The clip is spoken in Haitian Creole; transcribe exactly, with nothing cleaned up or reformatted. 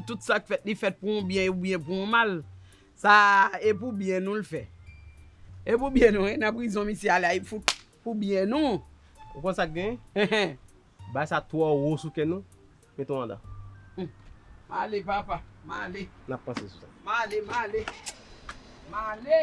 tout sa k fèt, li fèt pou yon byen oubyen pou yon mal. Sa, e pou byen nou l fè. E pou byen nou, e nan prizon misye ale a, e pou, pou byen nou. Ou konn sa k genyen? Bay sa twò wo sou kè nou, mete w andan. M ale, papa, m ale. N ap panse sou sa. M ale, m ale. M ale.